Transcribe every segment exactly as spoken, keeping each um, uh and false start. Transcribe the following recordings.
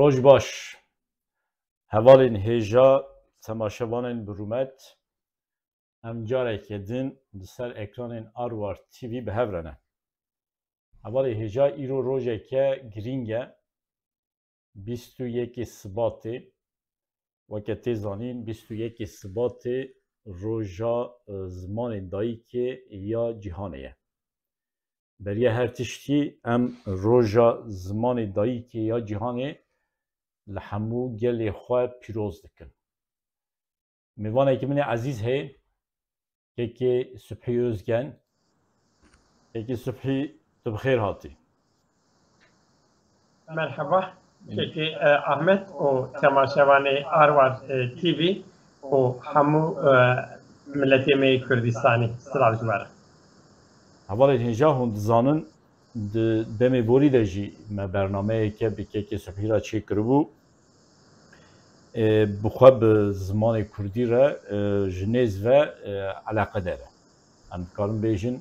Roj baş. Hevalên hêja, temaşevanên bi rûmet, em careke din li ser ekranên Arwar T V bi hev re ne. Hevalê hêja, îro rojeke girîng e. Bîst û yekê Sibatê, weke tê zanîn, bîst û yekê Sibatê roja, e, zimanê dayikê ya cîhanê ye. Beriya her tiştî em roja zimanê dayikê ya cîhanê li hemû gelê xwe pîroz dikin. Mêvanekî min ê ezîz heye, Kekê Subhî Özgen. Kekê Subhî, tu bi xêr hatî. Merheba, Kekê, e, Ahmet û temaşevanê Arwar, e, T V û hemû, e, miletê me yê Kurdistanî. Silav ji we re. Hevalên hêja, hûn dizanin, di demê borî de jî me bernameyeke bi Kekê Subhî re çêkiribû. E, bi xwe bi zimanê kurdî re, e, ji nêz ve, e, eleqedar e. Em dikarin bêjin,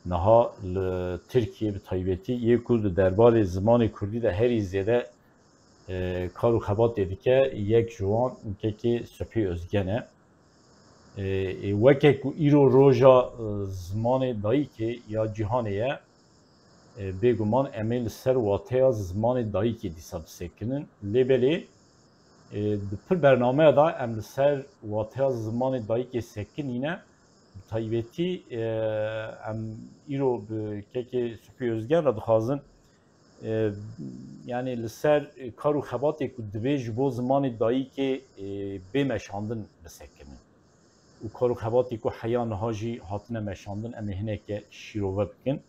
niha li Tirkiyê bi taybetî yê ku di derbarê zimanê kurdî de herî zêde, e, kar û xebatê dike, yek ji wan Kekê Subhî Özgen e. E, e, weke ku îro roja, e, zimanê dayikê ya cîhanê ye, e, bêguman em ê li ser wateya zimanê dayikê dîsa bisekinin. Lê belê, e, di pir bernameya de em li ser wateya zimanê dayikê sekinîne. Bi taybetî, e, em îro bi Kekê Subhî Özgen re dixwazin, e, yanî li ser kar û xebatê ku divê ji bo zimanê dayikê, e, bê meşandin bisekinin. Û kar û xebatê ku heya niha jî hatine meşandin, em ê hineke şîrove bikin.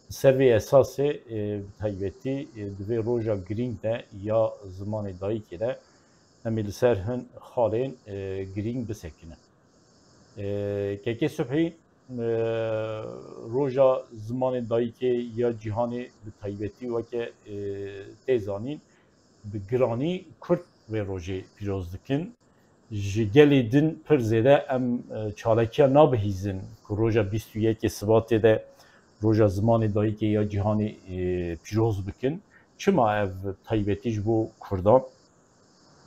Li ser vê esasê, e, bi taybetî, e, di vê roja girîng de ya zimanê dayikê de em ê li ser hin xalên, e, girîng bisekinin. E, Kekê Subhî, e, roja zimanê dayikê ya cîhanê bi taybetî weke, e, tê zanîn, bi giranî Kurd vê rojê pîroz dikin. Ji gelê din pir zêde em, e, çalekiya nabihîzin ku roja bîst û yekê Sibatê de roja zimanê dayikê ya cîhanê, e, pîroz bikin. Çima ev taybetî ji bo Kurdan,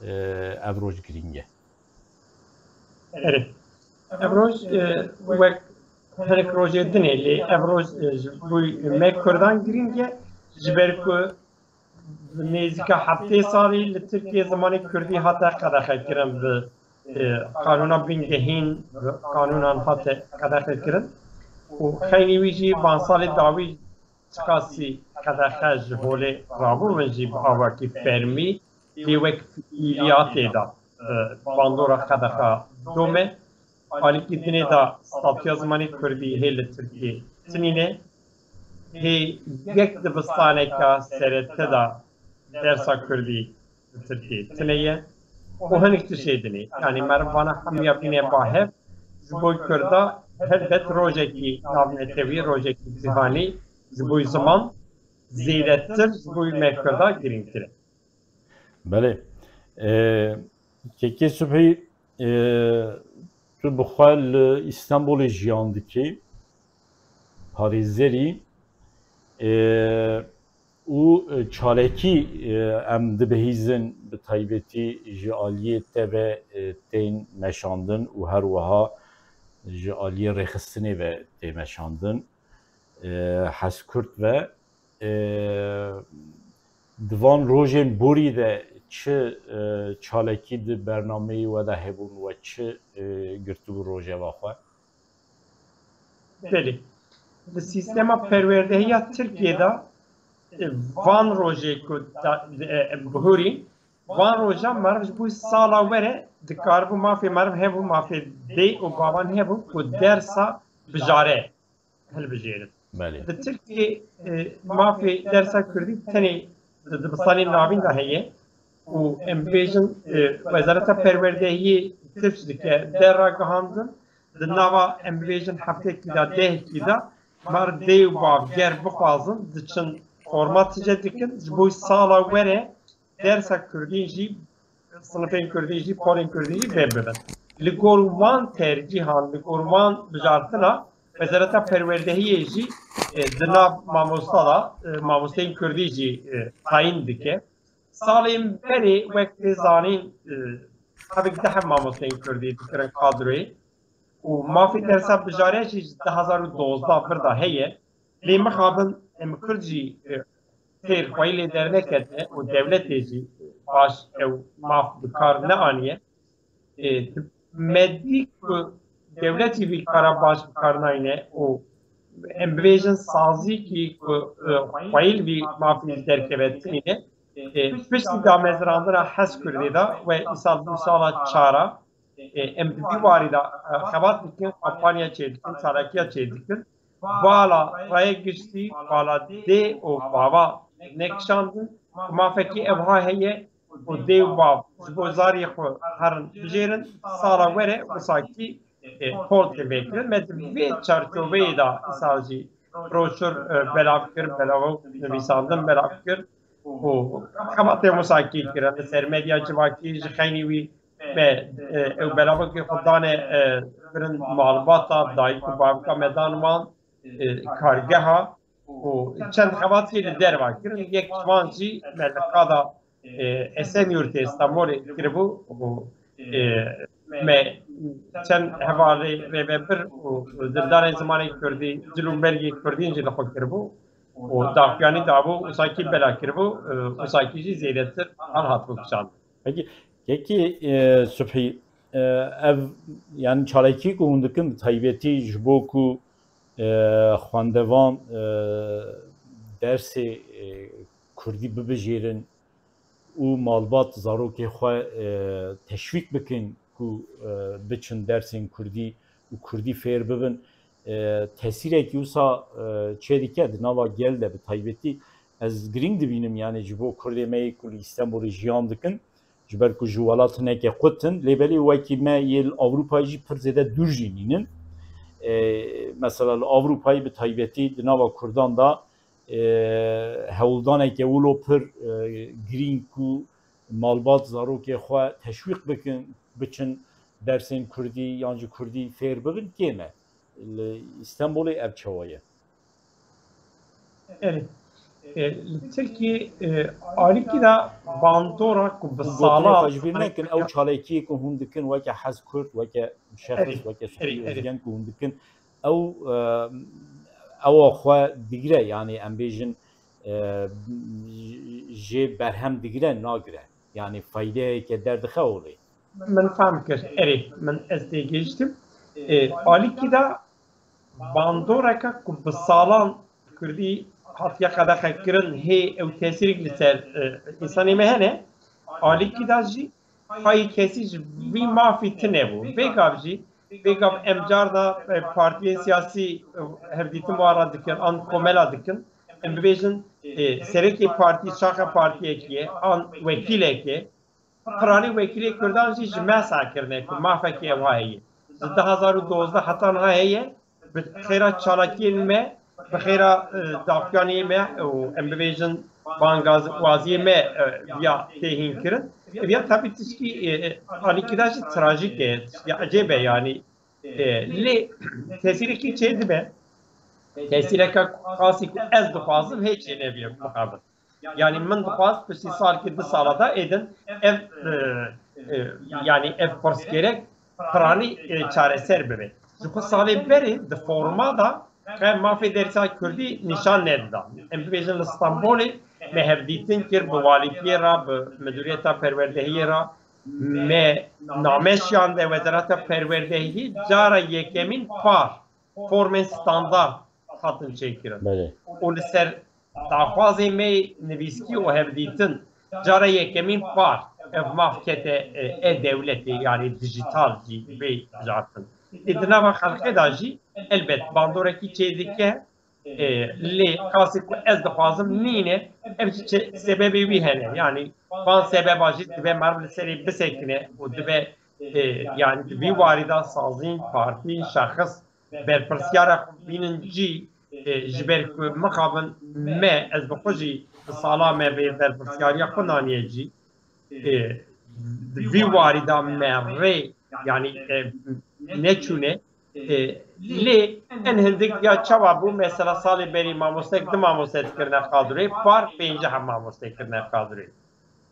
e, ev roj girîng e? Erê. Ev roj, e, wek hinek rojê din e, lê ev roj, e, ji bo me Kurdan girîng e, ji ber ku bi nêzîka heftê salî li Tirkiyê zimanê kurdî hate qedexekirin, bi, e, qanûna bingehîn, bi qanûnan hate qedexekirin. Û xeynî wî jî van salê dawî çiqasî qedexe ji holê rabû, min jî bi awakî fermî lê wek fiîliyatê de, e, bandora qedexa dome. Alîkî dinê de statûya zimanê kurdî hê li Tirkiyê tinîne. Hê yek dibistaneka serete de dersa kurdî li Tirkiyê tine ye. Û hinek tiştê dinê. Yanî meriv vana hemiya bîne ba hev, ji bo Kurda helbet rojekî navnetewî, rojekî cîhanî ji bo ziman zêdetir, ji bo me Kurda girîngtir e. Belê. E, Kekê Subhî, e, tu bi xwe li Îstanbulê jiyan dikî, parêzerî, e, û, e, çalekî, e, em dibihîzin, bi taybetî ji aliyê te ve, e, tên meşandin û her wiha ji aliyê rêxistinê ve tê meşandin. E, Hezkurt ve, e, di van rojên borî de çi, e, çalekî di bernameyê we de hebûn, we çi, e, girtibû rojeva xwe? Belê. Li sîstema perwerdehiya Tirkiyê de, e, van rojê ku da, e, bihurî, van roja meriv ji bo sala were dikaribû mafê meriv hebû, mafê dê û bavan hebû ku dersa bijare hilbijêrin. Belê. Di Tirkiyê, e, mafê dersa kurdî tenê di dibistanên navîn de heye û em bêjin, e, Wezareta Perwerdehiyê tifş dike, der ragihandin, di nava em bêjin heftekî de, dehekî de mar dê û bav ger bixwazin, diçin forma tije dikin, ji bo sala were dersa kurdî jî, sinifên kurdî jî, polên kurdî jî bê bibin. Li gor wan tercîhan, li gor wan bijartina, Wezareta Perwerdehiyê jî, e, di nav mamosta de, e, mamosteyên kurdî jî, e, tayîn dike. Salên berê wek tê zanîn, e, tevik deh mamosteyên Kurdî dikirin kadroyê û mafê dersa bijariya jî ji du hazar û dozdeh vir de heye. Lê mixabin em Kurd jî, e, têr xweyî lê derneketine û dewletê jî baş ew maf bi kar neaniye. E, me dî ku dewletî vî kara baş bi kar nayne û em bibêjin sazîkî ku, e, xweyî li vî mafî derkeve tinîne. E, piştî damezrandina Hezkurdê de we îsal bû sala çar a, e, em di vî warî de, e, xebat dikin, kampanya çêdikin, çalakiya çêdikin. Bala raya giştî, bala dê û bava nekişandin. Mafekî evha heye û dê û bav ji bo zariyê xwe herin bijêrin, sala were wisa kî, e, pol tê vêkirin. Me di vê çarçoveyê de îsal jî broşur, e, belav kir, belav nivîsandin belav kir û xebatê wisa kî kirin li ser medya civakî ji xeynî wî me, e, ew belavokê xwe dane, e, birin malbata, dayik û bavka me dan wan, e, kargeha û çend xebatê li derva kirin. Yek ji wan jî me li qada, e, Esenyurtê Stenbolê kiribû û, e, me çend hevalê rêvebir û dildarên zimanê Kurdî, cil û bergê Kurdîn jî li xwe kiribû û daxuyanî dabû, wisa kî bela kiribû, e, wisa kî jî zêdetir hal hatibû kişandin. Peki, kekî, e, Subhî, e, ev, yani çalakî ku hûn dikin bi taybetî ji bo ku, e, xwendevan, e, dersê, e, kurdî bibijêrin û malbat zarokê xwe, e, teşwîk bikin ku, e, biçin dersên kurdî û kurdî fêr bibin. E, tesîrekî wisa, e, çêdike di nava gel de bi taybetî ez girîng dibînim, yani ji bo kurdê me yê ku li Îstenbolê jiyan dikin, ji ber ku ji welat hineke qut in, lê belê wekî me yê li Ewropayê jî pir zêde dûr jî nînin. E, mesela li Ewropayê bi taybetî di nava kurdan de, e, hewldaneke wilo pir, e, girîng ku malbat zarokê xwe teşwîq bikin, biçin dersên kurdî yan jî kurdî fêr bibin, kêm e. Li Îstenbolê ev çawa ye? Erê. E, li Tirkiyê, e, alîkî de bandora ku bi salan... Gotinê xwe ji bîr nekin, ew çalakiyê ku hûn dikin weke Hezkurd, weke şexs, weke Subhî Ozgen ku hûn dikin, ew, e, ewa xwe digire, yani em bêjin, e, jê berhem digire, nagire. Yani faydeyeke derdixe olê. Min fam kir. Erê, min ez têgihiştim. E, alîkî de bandoreke ku bi salan kurdî hatiye qedexekirin, hê ew tesîrek li ser, e, însanê me hene. Alîkî de jî payî kesî ji vî mafî tune bû. Vê gav jî, vê gav em carna, e, partiyên siyasî, e, hevdîtin wan re dikin, an komela dikin. Em bibêjin, e, serekê partî, şaxa partiyekî ye, an wekîlekê. Piranî wekîlê Kurdan jî ji me sa kirine ku mafekî ew heye. Ji du hazar û dozdeh heta niha heye, bi xêra çalakiyên me, bi xêra, e, daxuyaniyê me û em bibêjin bangazwaziyê me, e, viya tê hîn kirin. Viya tabî tişkî, e, e, alîkî de jî trajîk e, tişkî ecêb e, yanî, e, lê tesîrekî çêdibe. Tesîreke qasî ku ez dixwazim hê çênebiye mixabin. Yani min dixwast piştî salkî du sala da êdin ev, e, e, yani ev pirsgirêk piranî, e, çareser bibe. Ji xwe salê berê di forma da qe mafê dersa kurdî nîşan nedida. Em bibêjin li Stenbolê me hevdîtin kir bi walîtiyê re, bi midûriyeta perwerdehiyê re me name şiyande Wezareta Perwerdehiyê, cara yekemîn par formên standart hatin çêkirin. Belê. Û li ser daxwazê me nivîskî û hevdîtin cara yekemîn par ev maf kete, e, e-dewletê, yani dijital jî bê bijartin. Ê di nava xelkê de jî elbet bandorekî çêdike, e, lê qasî ku ez dixwazim nîne, ev jî çe-, sebebê wî hene. Yani van sebeba jî dibe meriv li serê bisekine û dibe, e, yani di vî warî de sazîn, partî, şexs berpirsyara xwe bînin cî, e, ji ber ku mixabin me, ez bi xwe jî bi sala me vê berpirsyariya xwe naniye cî. E, di vî warî de me rê, yani, e, neçûne. E, lê en hindik ya çawa bû, mesela salê berî mamostek, du mamoste dikirine kadroyê, par pêncî heb mamoste kirine kadroyê.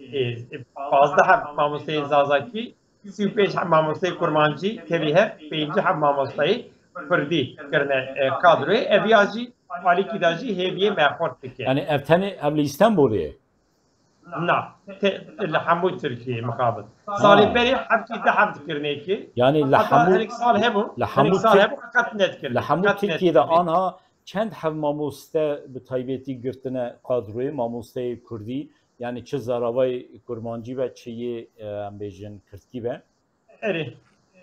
e, e, pazdeh heb mamosteyê Zazakî, sî û pênc heb mamosteyê Kurmancî, tevî hev pêncî heb mamosteyê Kurdî kirine, e, kadroyê. Ev ya jî alîkî de jî hêviyê me xurt dike. Yani ev tenê ev li Îstanbulê ye? Na, te, li hemû Tirkiyeyê mixabin. Salê berê hefkî di heb dikirine ki. Yani li Heta hemû, hinek sal hebû, li hinek hemû sal Tirk-, hebû qet nedikirine. Li hemû Qet Tirkiyeyê de nedikirine. Anha çend heb mamoste bi taybetî girtine kadroyê, mamosteyê Kurdî, yani çi zaravayê Kurmancî be, çi yê, e, em bêjin Kirdkî be? Erê.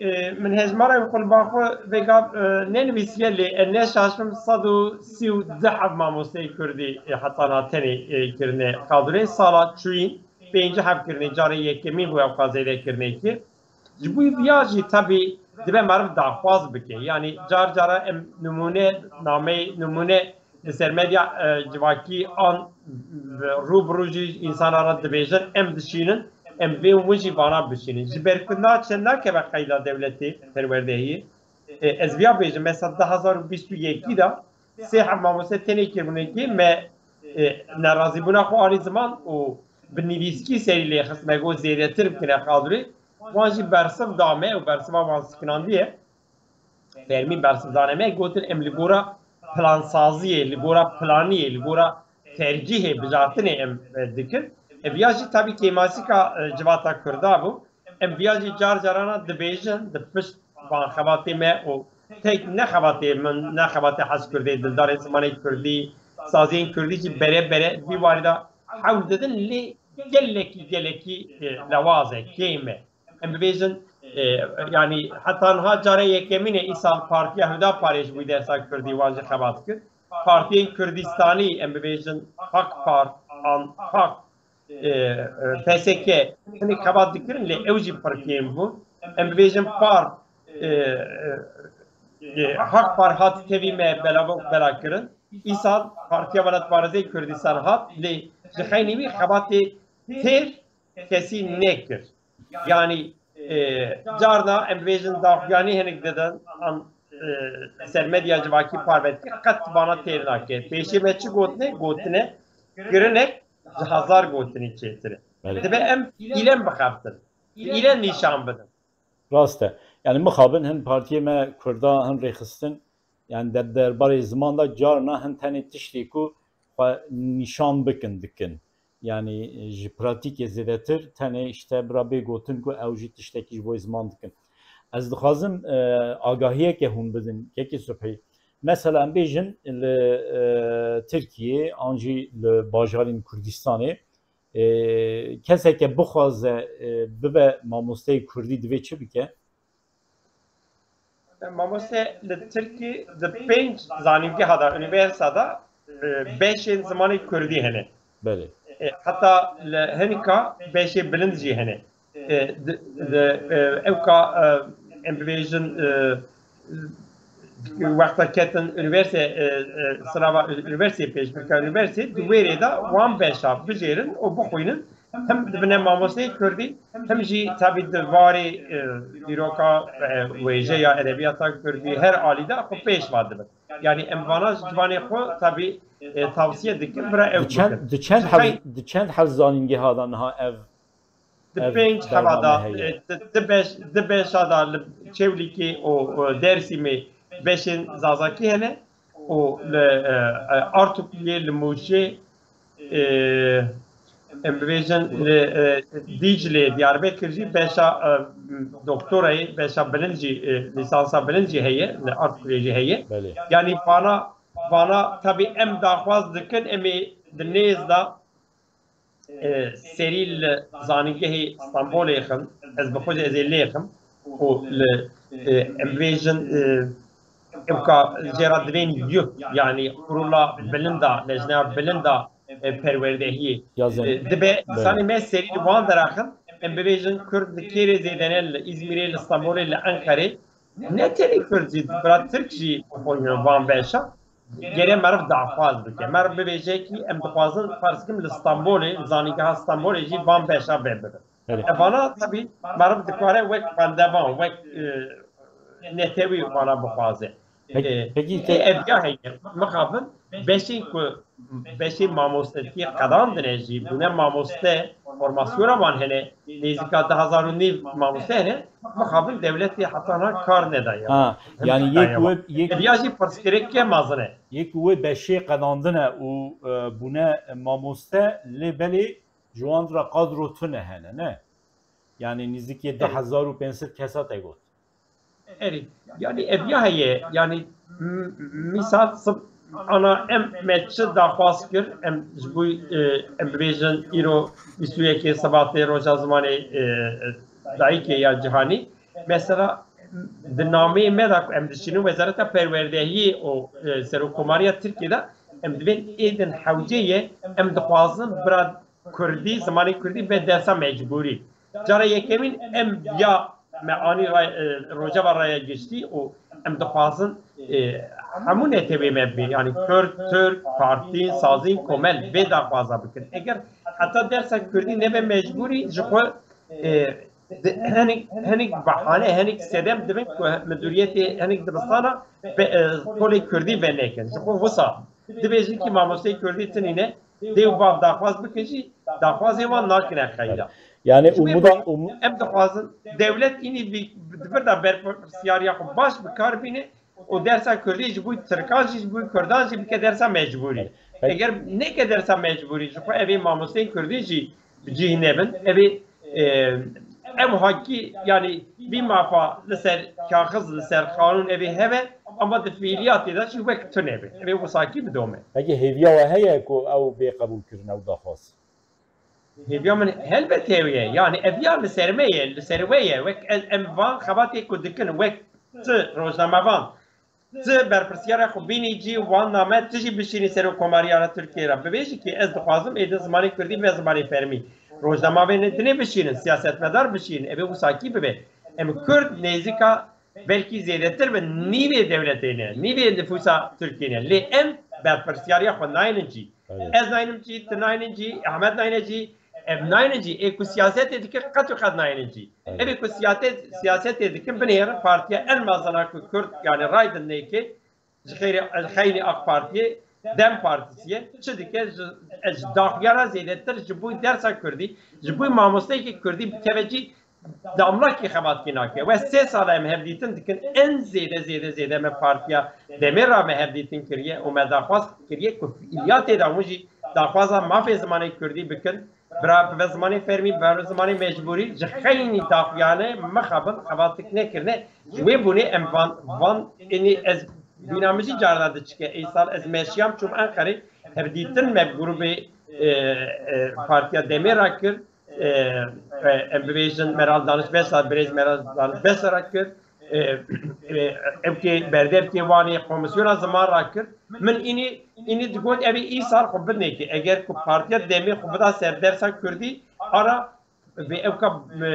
E, min hejmara xwe li ba xwe vêga, e, nenivîsiye lê ez neşaşim sed û sî û du heb mamosteyê Kurdî, e, heta niha tenê, e, kirine kadroyê. Sala çûyîn pêncî heb kirine, carê yekemîn bû ew qazeyde kirine ki. Ji bo viya jî tabî dibe meriv daxwaz bike. Yani car cara em nimûne, nameyê nimûne li ser medya, e, civakî an rû bi rû jî însana re dibêjin, em dişînin, em vê û win jî vana bişînin. Ji ber ku naçe, nakeve qeyda dewletê perwerdehiyê. E, ez viya bêjim, mesela du hazar û bîst û yekî de sê heb mamoste tenê kiribûne ki me, e, nerazîbûna xwe anî ziman û bi nivîskî serî lê xist, me got zêdetir bikine kadrê. Wan jî bersiv da me û bersiva wan sikinandiye. Fermî bersivdane me gotin, em li gora plansaziyê, li gora planiyê, li gora tercihê, bijartinê em, e, dikin. E, viya jî tabî kêmasîka, e, civata Kurda bû. Em viya jî car carana dibêjin, di pişt van xebatê me û tek ne xebatê min, ne xebatê Hez Kurdê, dildarê zimanê Kurdî, saziyên Kurdî jî bere bere vî warî de hewl didin, lê gelekî, gelekî, e, lewaz e, kêm e. Em bibêjin, e, yanî heta niha cara yekemîn e îsal Partiya Hudaparê ji bo dersa Kurdî wan jî xebat kir. Partiyên Kurdistanî, em bibêjin Hak Par an Hak, e, e, P S K, hinek xebat dikirin, lê ew jî pir kêm bûn. Em bibêjin Par, e, e, e, Hak Par hat tevî me bela, bela kirin. Îsal Partiya Welatparêzê Kurdistan hat, lê ji xeynî wî xebatê têr kesî nekir. Yanî, e, carna em bibêjin daxuyanî hinek didin, an, e, ser medya civakî parve dike, qet vana têr nake. Pêşê me çi gotine? Gotine, kirinek ji hezar gotinî çêtir e. Belê. Dibe em îlen bixebtin. Îlen nîşan bidin. Rast e. Yani mixabin hin partiyê me Kurda hin rêxistin, yani der-, derbarê ziman de carna hin tenê tiştê ku xwe nîşan bikin dikin. Yani ji pratîkê zêdetir tenê işte bira bê gotin ku ew jî tiştekî ji bo ziman dikin. Ez dixwazim, e, agahiyeke hûn bidin, kekê Subhî. Mesela em bêjin li, e, Tirkiyê an jî li bajarên Kurdistanê, e, keseke bixwaze, e, bibe mamosteyê Kurdî divê çi bike? Mamoste li Tirkî di pênc zanîngeha de, unîversîta de, e, beşên zimanê Kurdî hene. Belê. E, heta li hinika beşê bilind jî hene. E, di, di, e, ewka, e, em bibêjin, e, wexta ketin unîversîte, e, e, sınava unîversîteyê pêşbirka unîversîteyê, di wê rê de wan beşa bijêrin û bixwînin, hem dibine mamosteyê Kurdî, hem jî tabî di warê, e, dîroka, e, wêje ya edebiyata Kurdî her alî de xwe pêş ve dibin. Yani em vana ji ciwanê xwe tabî, e, tavsiye dikin, bira ew Di çend, bikin. di çend Ji hev-, xey- di çend hev zanîngeha de niha ev, Di ev pênc heva bername de, heye? e, di, di beş, di beşa de li Çewlîgê û, û Dersîmê beşên Zazakî hene û li, e, e, Artukliyê, li Mûşê, e, em bibêjin li, e, Dîclê, Diyarbekir jî beşa, e, doktorayê, beşa bilind jî, e, lîsansa bilind jî heye, li Artukliyê jî heye. Belê. Yanî vana, vana tabî em daxwaz dikin, em ê di nêz de, e, serî li zanîngehê Stenbolê xin, ez bi xwe jî ez ê lê xin û li, e, em bêjin, e, ewka jê re divên yuh, yanî kurula bilinda, lejneya bilinda, e, perwerdehiyê. Ya zen-, E, dibe Belê. Însanê me serî li wan deraxin, em bibêjin Kurd li kê rê zêde ne, li Îzmîrê, li Stenbolê, li Enqerê, ne tenê Kurd jî, bira Tirk jî bixwînin van beşa. Gere meriv daxwaz bike. Meriv bibêje ki em dixwazin, ferz kim, li Stenbolê, li zanîngeha Stenbolê jî van beşa vebibin. Belê. Evana tabî meriv dikare wek xwendevan, wek, e, netewî vana bixwaze. Peki, E, peki, e, te- ev ya heye. Mixabin beşên ku, beşê mamostetiyê qedandine jî, bûne mamoste, formasyona wan hene, nêzîka du hezar û nîv mamoste hene, mixabin dewletê heta niha kar nedaye. Ha, yanî yek we yek Ev ya jî pirsgirêkê mezin e. Yek we beşê qedandine û e, bûne mamoste, lê belê ji wan re kadro tune hene, ne? Yanî nîzikê du hezar û pênc sed kesa te got. Erê, yanî ev ya heye, yanî m- mîsal sib- ana em me çi daxwaz kir, em ji bo e, em bibêjin îro bîst û yekê Sibatê roja zimanê e, dayikê ya cîhanî. Mesela di nameyê me de ku em dişînin Wezareta Perwerdehiyê û e, Serokkomariya Tirkiyê de em divên êdin hewcê ye, em dixwazin bira Kurdî, zimanê Kurdî be dersa mecbûrî. Cara yekemîn em ya me anî ray- e, rojeva raya giştî û em dixwazin e, hemû netewê me bê, yanî Kurd, Tirk, Partî, Sazîn, Komel vê daxwaza bikin. Eger heta dersa Kurdî nebe mecbûrî, ji xwe e, di- hinek hinek bahane, hinek sedem dibin ku midûriyetê hinek dibistana be- e, polê Kurdî venekin. Ji xwe wisa dibêjin ki mamosteyê Kurdî tinî ne, dê û bav daxwaz bikin jî, daxwazê wan nakine xeyra. Yani Ji wê umuda, buy- um, Em dixwazin dewlet înî vî- di vir de berpirsiyariya xwe baş bi kar bîne û dersa Kurdî ji bo Tirkan jî, ji bo Kurdan jî bike dersa mecbûrî. Peki. Eger neke dersa mecbûrî, ji xwe evê mamosteyên Kurdî jî bi cih nebin, evê e, ew hakî, yanî vî mafa li ser kaxiz, li ser qanûn evê hebe, ama di fiîliyatê de jî wek tune be. Evê wisakî bidome. Peki hêviya we heye ku ew bê qebûlkirin ew daxwaz? Hêviya min helbet hêviye. Yani ev ya li ser me ye, li ser we ye. Wek ez, em van xebatê ku dikin, wek ti rojnamevan, ti berpirsiyara xwe bînî cî, wan name ti jî bişînî serokkomariya Tirkiyê re. Bibêjî ki ez dixwazim êdin zimanê Kurdî ve zimanê fermî. Rojnamavên dinê bişînin, siyasetmedar bişînin, ev ê wisakî bibe. Em Kurd nêzîka belkî zêdetir bi nîvê dewletê ne, nîvê nifûsa Tirkiyê ne. Lê em berpirsiyariya xwe naynin cî. Aynen. Ez naynim cî, tu naynin cî, Ahmet nayne cî, ev naynin cî. Ê ku siyasetê dike qet û qet naynin cî. Aynen. Evê ku siyaset, siyasetê dikin binêrin partiya en mezina ku Kurd yani ray din nêke, ji xeyrê, ji xeynî AK Partiyê, DEM Partisiye, çi dike, ji, ji daxuyana zêdetir ji bo dersa Kurdî, ji bo mamosteyekî Kurdî bikeve cî, damlakî xebatkî nake. We sê sal e em hevdîtin dikin, en zêde, zêde, zêde me partiya demê re me hevdîtin kiriye û me daxwaz kiriye ku fiiliyatê de hûn jî daxwaza mafê zimanê Kurdî bikin, bira bibe zimanê fermî, bibe zimanê mecbûrî, ji xeynî daxuyane mixabin xebatik nekirine. Ji wê bûnê em van, van, ênî ez bîna min jî carna diçike, ê sal ez meşiyam çûm Enqerê, hevdîtin me bi grûbê, e, e, partiya demê re kir. e, e, em bibêjin Meral Daniş Besar, birêz Meral Daniş Besar kir. E, e, ew kê berdevkê Wanê komisyona ziman ra kir. Min înî, înî digot ev ê îsal xwe binêke. Eger ku partiya demê xwe bida ser dersa Kurdî, ara vê ewka, e,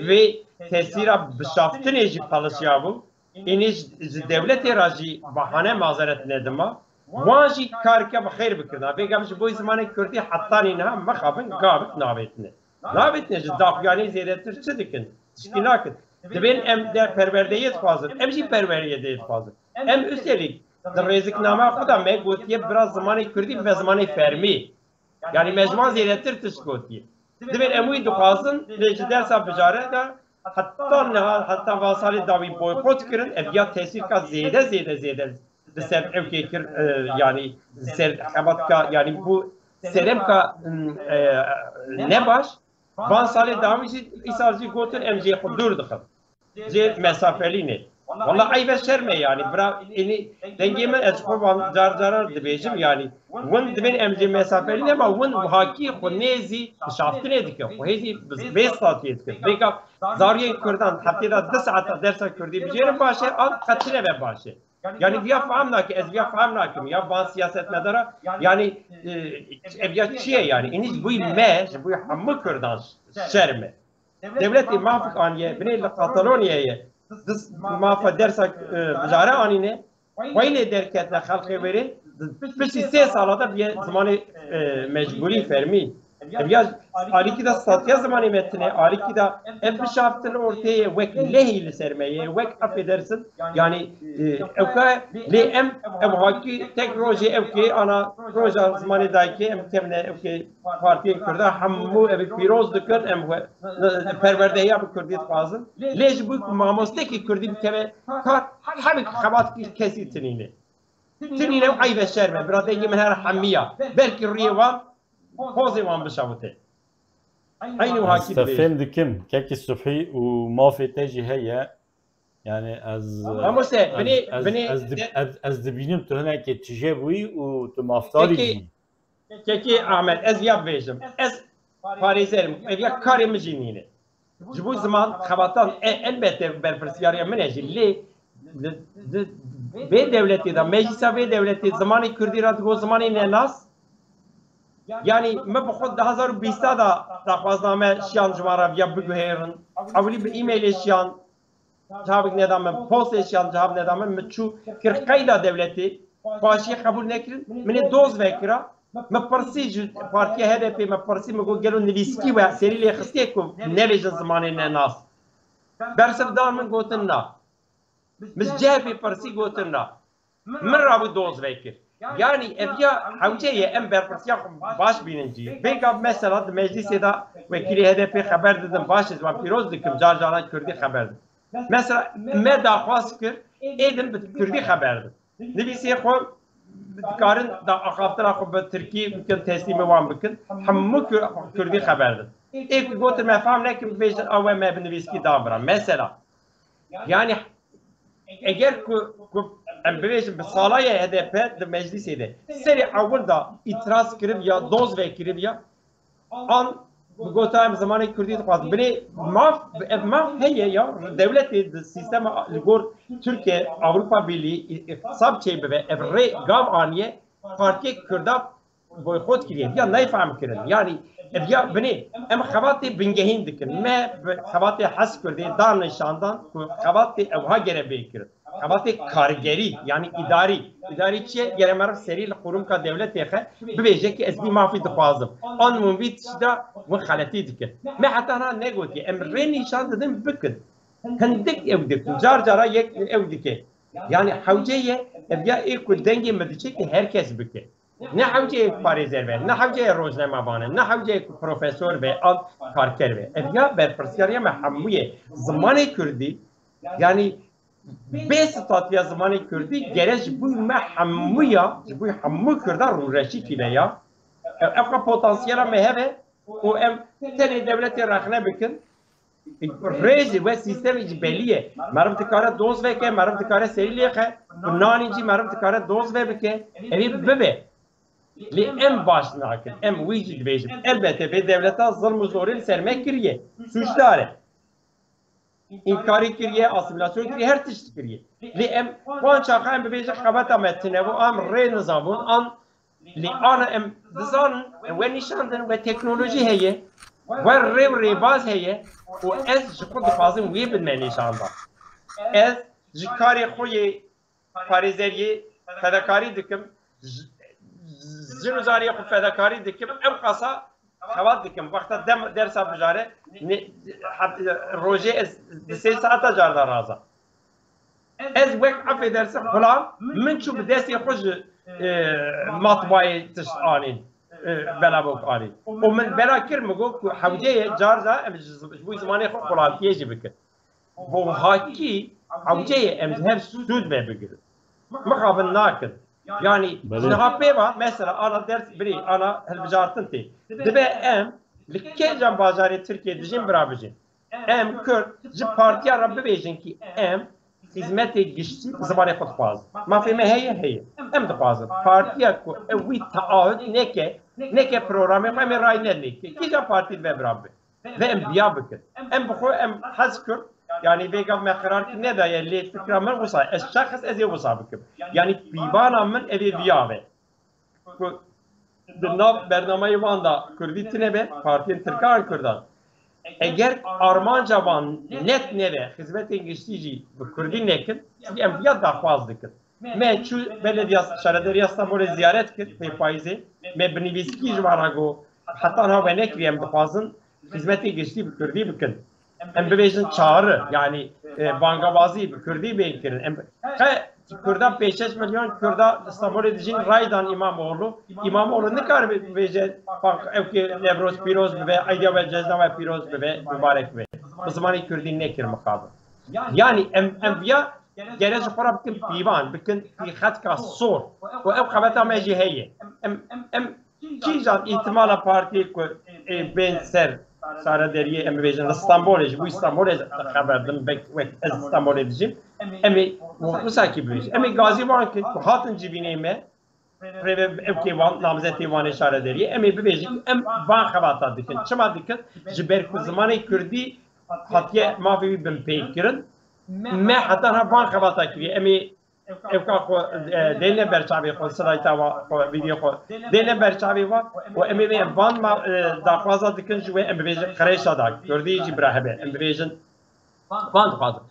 vê tesîra bişaftinê jî paliçiyabû. Înî ji, ji dewletê re jî bahane mazeret nedima. Wan jî karke bi xêr bikirina. Vê gav ji bo zimanê Kurdî hetanî niha mixabin gavik navêtine. Navêtine ji daxuyanî zêdetir çi dikin? Tiştî nakin. Dibên em de perwerdeyê dixwazin. Em jî perwerdeyê dixwazin. Em üstelik di rêziknama xwe de me gotiye bira zimanê Kurdî bibe zimanê fermî. Yanî me ji wan zêdetir tişt gotiye. Divên em wî dixwazin, lê ji dersa bijare de heta niha, heta van salê dawî boykot kirin, ev ya tesîrka zêde, zêde, zêde li ser ewkê kir, e, yanî li ser xebatka, yanî bû seremka, e, ne baş. Van salê dawî jî, îsal jî gotin, em jê xwe dûr dixin. Jê mesafelî ne. Wala eyb e, şerm e yanî. Bira, ênî dengê min ez xwe van car caran dibêjim yanî. Win dibên em jê mesafelî ne, ma win hakî xwe nêzî bişaftinê dikin. Xwe hêzî bi vê statuyê dikin. Vêka zariyên Kurdan heftê de du saeta dersa Kurdî bijêrin baş e, an qet nebe baş e. Yanî viya fehm nake, ez viya fehm nakim. Ya van siyasetmedara, yanî, e, ev ya çi ye yanî? Înî ji bo me, ji bo hemû Kurdan şerm e. Dewletê mafik aniye, binê li Katalonyayê di mafa dersa, e, bijare anîne, xweyne derketine xelkê wêrê, piştî sê sala de biye zimanê, e, mecbûrî fermî. Ev ya alîkî de statiya zimanê me tine, alîkî de ev bişaftin ortê ye, wek lehî li ser me ye, wek affedersin. Yani, e, ew ka lê em, ev hakî tek rojê ew kê ana roja zimanê dayikê em kevne ew kê partiyên Kurda hemû ev pîroz dikin, em we-, perwerdehiya bi Kurdî dixwazin. Lê ji bo ku mamostekî Kurdî bikeve kar, hemî xebat kesî tinîne. Tinîne û eyve şerme, bira dengê min her hemiya. Belkî rûyê wan, pozê wan bişewite. Eynî wiha Ez kî te dibêje. Fêm dikim, kekî Subhî û mafê te jî heye. Yani ez, Mamoste, ez, binê, ez, binê ez, dib-, de- ez, ez dibînim tu hinekê tije bûyî û tu mafdarî Peki, jî. Kekî Ahmet, ez ya bibêjim. Ez parêzerim. Ev ya karê min jî nîne. Ji bo ziman xebatan, e, elbette berpirsiyariya min e jî. Lê di, di vê dewletê de, meclisa vê dewletê zimanê Kurdî re digot zimanê nenas. Yani min bi xwe di hezar û bîsta de daxwazname şiyan ji wan re viya biguhêrin. Ewilî bi e-mailê şiyan cevabek neda min, postê şiyan cevab neda min, min çû kir qeyda dewletê, paşiyê qebûl nekirin, min ê doz vekira, min pirsî ji partiya H D P, min pirsî, min got gelo nivîskî we serî lê xistiye ku nebêjin zimanê nenas. Bersiv dan min gotin na. Min ji C H P pirsî gotin na. Min rabû doz vekir. Yani ev ya hewce ye em berpirsiya xwe baş bînin jî. Vêga mesela di meclîsê de wekîlê H D P xeber didin, baş ez wan pîroz dikim, car caran Kurdî xeber didin. Mesela me daxwaz kir, êdin bi Kurdî xeber didin. Nivîsê xwe dikarin da axaftina xwe bi Tirkî bikin, teslîmê wan bikin. Hemû Kur-, Kurdî xeber didin. Ê ku gotin me fam nekin, bibêjin ew e me bi nivîskî da bira. Mesela, yani eger ku, ku em bibêjin bi sala ye H D P di meclîsê de serê ewil da îtiraz kiribiya, doz vekiribiya, an bi gota em zimanê Kurdî dixwazin. Binê maf, ev maf heye ya, dewletê di sîstema li gor Tirkiye, Avrupa Birliği, î-, îqtisad çêbibe, ev rê gav aniye, partiyek Kurda boykot kiriye. Ya nayê fehm kirin. Yani, ev ya binê, em xebatê bingehîn dikin. Me bi xebatê HES Kurdê dan nîşandan ku xebatê ewha gere bê kirin. Xebatê kargerî, yani îdarî. Îdarî çi ye? Gere meriv serî li qurumka dewletê xe bibêje ki ez vî mafî dixwazim. An min vî tişta win xeletî dikin. Me heta niha negotiye. Em rê nîşan didin bikin. Hindik ew dikin. Car cara yek ew dike. Yani hewce ye, ev ya ê ku dengê min diçe ki her kes bike. Ne hewceyê parêzer be, ne hewceyê rojnamavan e, ne hewceyê ku profesor be, an karker be. Ev ya berpirsiyariya me hemû ye. Zimanê Kurdî, yani bê statiya zimanê Kurdî gere ji bo me hemû ya, ji bo hemû Kurda rûreşîkî be ya. Ev, ev potansiyela me hebe û em tenê dewletê rexne bikin. Rê jî we sîstemê jî belî ye. Meriv dikare doz veke, meriv dikare serî lêxe. Bi nanî jî meriv dikare doz ve bike. Evî bibe. Lê em baş nakin. Em wî jî dibêjin. Elbette vê dewleta zilm û zorê li ser me kiriye. Sûcdar e. Înkarî kiriye, asîmîlasyon kiriye, her tişt kiriye. Lê em wan çaxa em bibêjin xebata me tune bû, an rê nizabûn, an Lê ana em dizanin, we nîşandin, we teknolojî heye, we rê û rêbaz heye û ez ji xwe dixwazim wê bin me nîşan da. Ez ji karê xwe yê parêzeriyê fedakarî dikim, ji, ji zarê xwe fedakarî dikim, ew qasa xebat dikim. Wexta dem, dersa bijare, ne, heb, rojê ez di sê saeta carda razam. Ez wek, affedersin, xulam, min çû bi destê xwe ji, e, matbayê tişt anîn, e, belabok anîn. Û min bela kir, min got ku hewce ye car car em ji, ji bo zimanê xwe xulamtiyê jî bikin. Bo hakî hewce ye em ji hev sûd ve bigirin. Mixabin nakin. Yani, Belê. Niha pê va, mesela, ana ders birî, ana hilbijartin tê. Dibe em li kêjan bajarê Tirkiye dijîn bira bijîn. Em Kurd ji partiya re bibêjin ki em xizmetê giştî bi zimanê xwe dixwazin. Mafê me heye, heye. Em dixwazin. Partiya ku ew wî taahhut neke, neke programê xwe, em ê ray nedin. Kîjan partî dibe bira bibe? Ve em biya bikin. Em bi xwe em hez Kurd, yani vêga me qerar kir nedaye, lê fikra min wisa, ez şexs ez ê wisa bikim. Yani pîvana min ev ê viya be. Ku di nav bernameyê wan de Kurdî tune be, partiyên Tirkan Kurdan. Eger armanca wan net nebe, xizmetên giştî jî bi Kurdî nekin, çunke em viya daxwaz dikin. Me çû belediya, şaredariya Stenbolê ziyaret kir pê payîzê. Me bi nivîskî ji wan re got, heta niha we nekiriye, em dixwazin xizmetê giştî bi kurdî bikin. Em bibêjin çağrı, yanî e, bangabazî bi kurdî bên kirin. Em qe Kurda pênc şeş milyon Kurda Stenbolê dijîn ray dan Îmamoğlu. Îmamoğlu nikare bibêje, bak, ew ki Newroz pîroz bibe, eydiya we, cejna we pîroz bibe, mibarek bibe. Bi zimanê kurdî nekir mixabin. Yanî em, em viya gere ji xwe re bikin pîvan, bikin pîxetka sor. Û ew xebata me jî heye. Em, em Kîjan îhtimala partiyê ku ê bên ser şaredariyê, em bibêjin li Stenbolê, ji bo Stenbolê xeber din, wek, wek ez Stenbolê dijîm, em ê wisa kî bibêjin. Em ê gazî wan kin ku hatin civînê me, rêve ew kê wan, namzetê wan ê şaredariyê, em ê bibêjin, em van xebata dikin. Çima dikin? Ji ber ku zimanê kurdî hatiye mafê wî binpêkirin. Me heta niha van xebata kiriye. Em ê Ewka xwe, e, dêne ber çavê xwe, slayta wa xwe, vîdyo xwe dêne ber çavê wa û em ê bê van ma, e, daxwaza dikin ji we, em bibêjin qirêşa da, kurdî jî bira hebe, em bibêjin van dixwazin.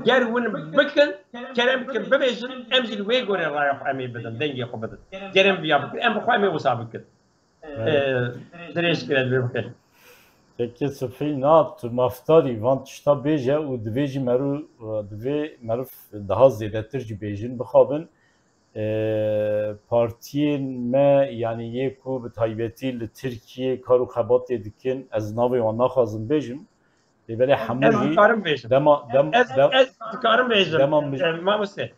Ger win bikin, kerem bikin, bibêjin, em jî li wê gorê raya xwe em ê bidin, dengê xwe bidin. Ger em viya bikin, em bi xwe em ê wisa bikin. Dirêj kire, divê bixêr. Kekê Sifî, na tu mafdarî van tişta bêje û divê jî meriv, divê meriv daha zêdetir jî bêjin, bixabin. E, partiyên me, yanî yê ku bi taybetî li Tirkiyê kar û xebatê dikin, ez navê wan naxwazim bêjim. Lê belê hemû Ez jî dikarim bêjim. dema, dem, Ez, dem, ez dikarim bêjim. dema mij-, E, mamoste.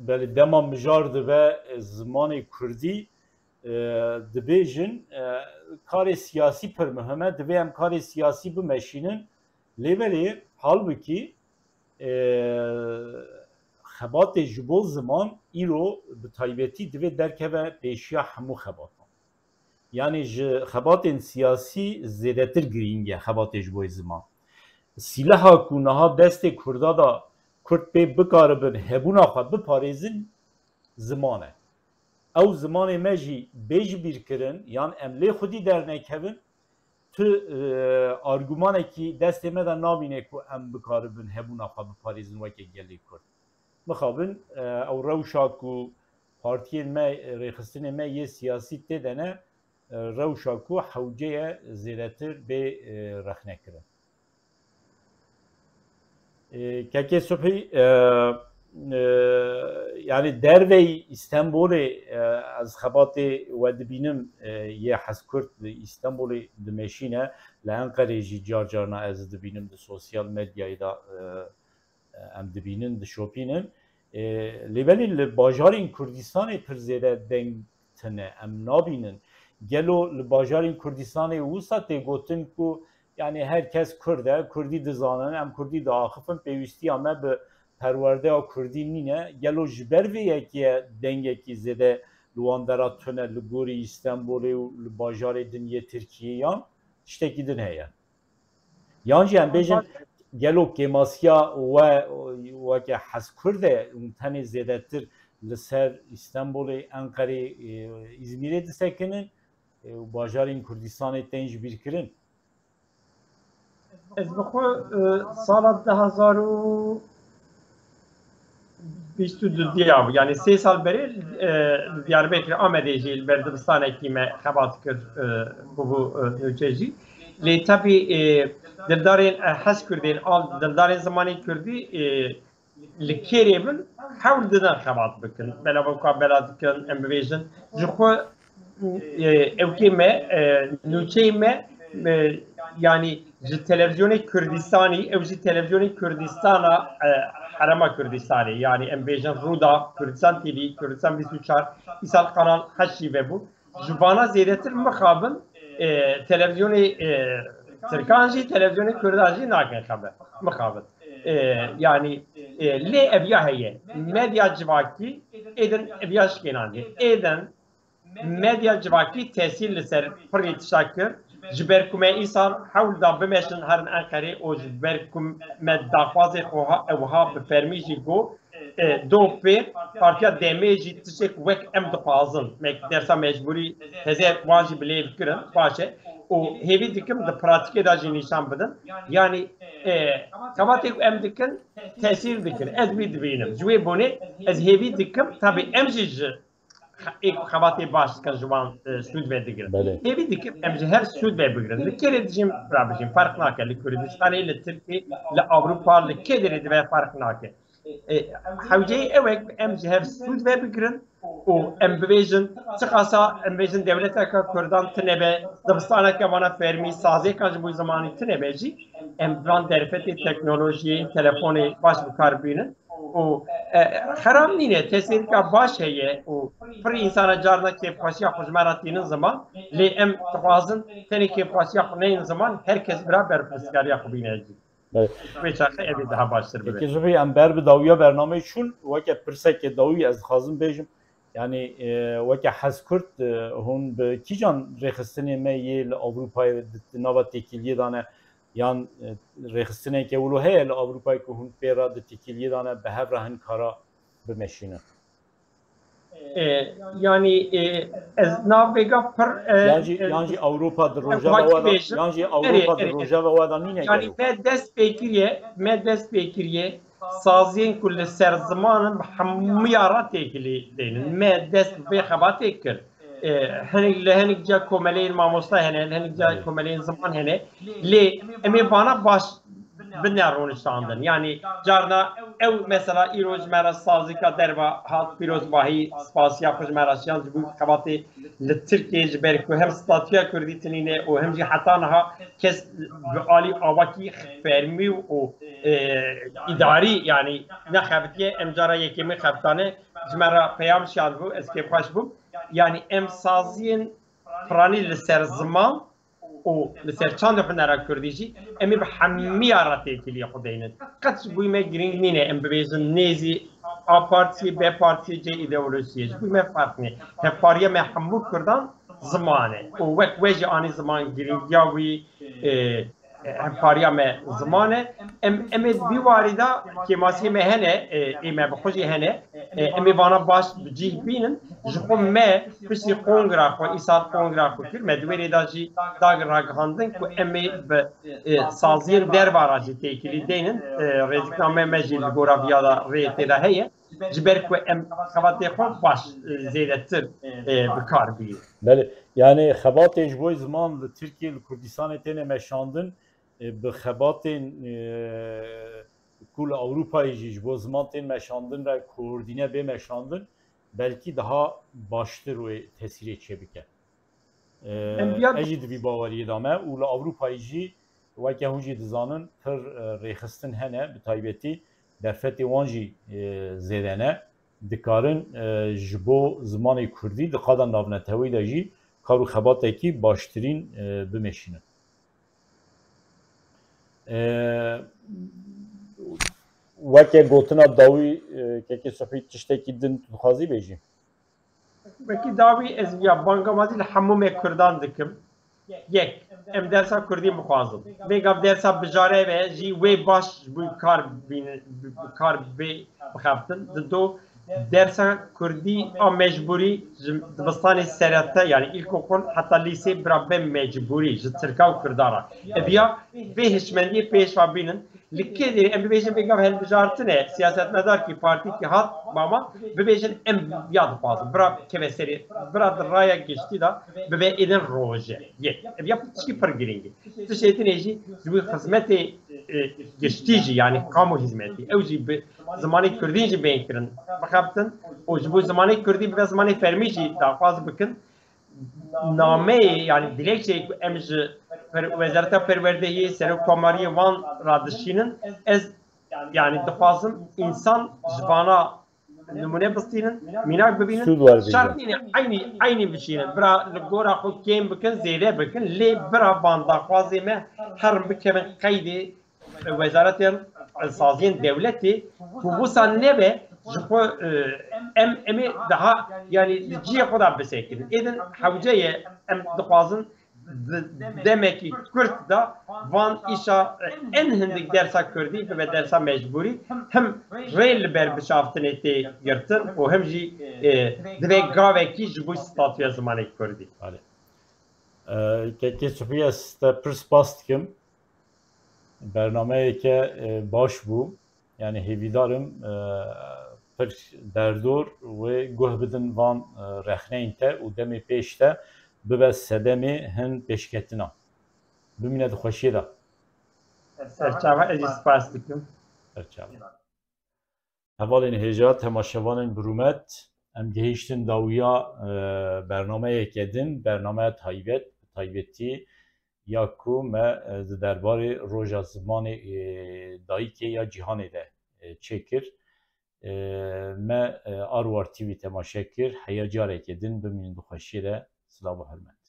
Belê dema mijar dibe, e, zimanê kurdî, e, dibêjin, e, karê siyasî pir muhim e, divê em karê siyasî bimeşînin. Lê belê halbikî, e, xebatê ji bo ziman îro bi taybetî divê derkeve pêşiya hemû xebatan. Yanî ji xebatên siyasî zêdetir girîng e xebatê ji bo ziman. Sîleha ku niha destê Kurda da, Kurd pê bikaribin hebûna xwe biparêzin, ziman e. Ew zimanê me jî bê ji bîr kirin, yan em lê xwedî dernekevin, tu, e, argumanekî destê me de nabîne ku em bikaribin hebûna xwe biparêzin weke gelê Kurd. Mixabin, e, ew rewşa ku partiyên me, rêxistinê me yê siyasî tê de ne, e, rewşa ku hewce ye zêdetir bê, e, rexnekirin. E, Kekê Subhî, e, e, yanî derveyî Îstenbolê, e, ez xebatê we dibînim, e, yê Hezkurd li Îstenbolê dimeşîne, li Enqerê jî car carna ez dibînim di sosyal medyayê de, e, em dibînin, dişopînin. E, lê belê li bajarên Kurdistanê pir zêde deng tune, em nabînin. Gelo li bajarên Kurdistanê wisa tê gotin ku, yanî, her kes Kurd e, Kurdî dizanin, em Kurdî diaxifin, pêwîstiya me bi perwerdeya Kurdî nîne. Gelo ji ber vê yekê ye dengekî zêde li wan dera tune li gorî Îstenbolê û li bajarê din yê Tirkiyê, yan tiştekî din heye? Yan jî em bêjin, gelo kêmasiya we, weke Hezkurd e, hûn tenê zêdetir li ser Îstenbolê, Enqerê, e, Îzmîrê disekinin, e, û bajarên Kurdistanê tên ji bîr kirin? Ez bi xwe, e, sala du hezar û bîst û du diya bû. Yanî sê sal berê, e, li Diyarbekir, Amedê jî li ber dibistanekî me xebat kir, e, bûbû, e, nûçe jî. Lê tevî, e, dildarên, e, Hezkurdên, an dildarên zimanê kurdî, e, li kêrê bin hewl didin xebat bikin. Bela weka bela dikin, em bibêjin. Ji xwe, e, ewkê me, e, nûçeyê me, e, yanî ji televîzyonê Kurdistanî, ew jî televîzyonê Kurdistana, e, Herêma Kurdistanê, yanî em bêjin Rûda, Kurdistan T V, Kurdistan bîst û çar, îsal Kanal heşt jî vebû. Ji vana zêdetir mixabin, e, televîzyonê, e, Tirkan jî, televîzyonê Kurdan jî nakin xeber. Mixabin. E, yanî, e, lê ev ya heye. Medya civakî êdin ev ya şikênandiye. Êdin medya civakî tesîr li ser pirî tişta kir. Ji ber ku me îsal hewl da bimeşin herin Enqerê û ji ber ku me daxwazê xwe ha-, ew ha bi fermî jî got, e, do pê partiya demê jî tiştek wek em dixwazin. Me dersa mecbûrî teze wan jî bi lê bikirin, baş e. Û hêvî dikim di pratîkê de jî nîşan bidin. Yanî, e, xebatê ku em dikin, tesîr dikin. Ez wî dibînim. Ji wê bonê ez hêvî dikim, tabî em jî ji ê ku xebatê baş dikin ji wan e, sûd vedigirin. Hêvî dikim em ji hev sûd vebigirin. Li kê rê dijîn rabijîn, ferq nake. Li Kurdistanê, li Tirkiyê, li Ewropa, li kê derê dibe ferq nake. E, hewceyê ew e ku em ji hev sûd vebigirin û em bibêjin, çiqasa em bêjin dewleteke Kurdan tune be, dibistaneke vana fermî, sazêka ji bo zimanî tune be jî, em van derfetê teknolojiyê, telefonê baş bi kar bînin. Û e, xerab nîne, tesîrka baş heye û pir însana carna kêfxweşiya xwe ji me re tînin ziman, lê em dixwazin tenê kêfxweşiya xwe neynin ziman, her kes bira berpirsiyariya xwe bîne jî. Belê. Wê çaxê ev ê daha baştir be. Kekê Subhî, em ber bi dawiya bernameyê çûn, weke pirseke dawî ez dixwazim bêjim, yanî e, weke Hezkurd e, hûn bi kîjan rêxistinê me yê li Ewropayê di, di nava têkiliyê de ne, yan e, rêxistineke wilo heye li Ewropayê ku hûn pê re di têkiliyê de ne, bi hev re hin kara bimeşînin? E, yanî e, ez nav vêga pir e, Yan jî, e, yan jî Ewropa di em rojeva hakî we de, bêjin. Yan jî Erê, Ewropa di erê, erê. Rojeva we de nîne Yanî gelo? Me dest pê kiriye, me dest pê kiriye saziyên ku li ser ziman in bi hemûya re têkilî dênin. Me dest bi vê xebatê kir. E, hinek li hinek ca komeleyên mamosta hene, li hinek ca Erê. Komeleyên ziman hene. Lê em ê vana baş bine rûniştandin. Yanî carna ew mesela îro ji me re sazîka derva hat, Pîrozbahî, spasiya xwe ji me re şiyan ji bo xebatê li Tirkiyê, ji ber ku hem statûya Kurdî tinîne û hem jî heta niha kes bi alî avakî fermî û e, îdarî, yanî nexebitiye, em cara yekemîn xebitane ji me re peyam şiyandibû, ez kêfxweş bûm. Yanî em saziyên piranî li ser ziman û li ser çand û hunera kurdî jî em ê bi hemiya re têkiliyê xwe deynin. Qet ji bo me girîng nîne em bibêjin nêzî A partiyê, B partiyê, C îdeolojiyê. Ji bo me ferq nîne. Hevpariya me hemû kurdan ziman e. Û wek we jî anî ziman girîngiya wî, e, hevpariya me ziman e. Em, em ê di vî warî de kêmasiyê me hene, e, ê me bi xwe jî hene. E, em ê vana baş bi cih bînin. Ji xwe me piştî kongra xwe, îsal kongra xwe kir, me di wê rê de jî dag ragihandin ku em ê bi, e, saziyên derva re jî têkilî deynin. E, rêzikname me jî li gora viya de rê tê de heye. Ji ber ku em xebatê xwe baş, e, zêdetir, e, bi kar bînin. Belê, yanî xebatê ji bo ziman li Tirkiye, li Kurdistanê têne meşandin, e, bi xebatên, e, ku li Ewropayê jî ji bo ziman tên meşandin re koordîne bê meşandin, belkî daha baştir wê tesîrê çêbike. E, Em viya ez jî di vî baweriyê de me û li Ewropayê jî weke hûn jî dizanin pir, e, rêxistin hene, bi taybetî derfetê wan jî, e, zêde ne. Dikarin, e, ji bo zimanê kurdî di qada navneteweyî de jî kar û xebatekî baştirîn, e, bimeşînin. E, weke gotina dawî, e, Kekê Subhî, tiştekî din tu dixwazî bêjî? Wekî dawî ez ya bangawazî li hemû me kurdan dikim. Yek, em dersa kurdî bixwazin. Vê gav dersa bijare ve jî wê baş ji bo kar bîne, bi, bi kar bê bixebtin. Di do, dersa kurdî a mecbûrî ji dibistanê serete, yanî îlkokul heta lîsê bira be mecbûrî ji tirka û kurdan re. Ev ya vê hişmendiyê pêş ve bînin. Li kê derê em bibêjin vê gav hilbijartine, siyasetmedarkî, partîkî hat mama, bibêjin em ya dixwazin. Bira keve serê, bira di raya giştî de bibe êdin roje. Yek. Ev ya tişkî pir girîng e. Tiştê dinê jî ji bo xizmetê, e, giştî jî, yanî kamu hizmetî. Ew jî bi zimanê kurdî jî bên kirin, bixebtin û ji bo zimanê kurdî bibe zimanê fermî jî daxwaz bikin. Nameyê, yanî dilekçeyê ku em ji per-, Wezareta Perwerdehiyê, Serokkomariyê wan radişînin, ez, yanî dixwazim însan ji vana nimûne bistînin, mînak bibînin. Sûd werbigrin. Şert nîne eynî, eynî bişînin. Bira li gora xwe kêm bikin, zêde bikin, lê bira van daxwazê me herin bikevin qeydê wezaretên saziyên dewletê ku wisa nebe ji xwe, e, em, em ê daha, yanî li cihê xwe de bisekinin. Êdin hewce ye, em dixwazin di demekî kurt de van îşa, e, en hindik dersa kurdî bibe dersa mecbûrî, him rê li ber bişaftinê tê girtin û him jî, e, divê gavekî ji bo statûya zimanê kurdî. Belê. E, Kekê Subhî, ez te pir spas dikim. Bernameyeke, e, baş bû. Yanî hêvîdar im, e, pir derdor wê guh bidin van e, rexneyên te û demê pêş te bibe sedemê hin pêşketina. Bimîne di xweşiyê de. Serçava ez jî spas dikim. Serçava. Hevalên hêja, temaşevanên bi rûmet, em gihîştin dawiya e, bernameyeke din, bernameya taybet, bi taybetî ya ku me e, di derbarê roja zimanê e, dayikê ya cîhanê de e, çêkir. E, me e, Arwar T V temaşe kir. Heya careke din bimînin di xweşiyê de. Silav û hurmet.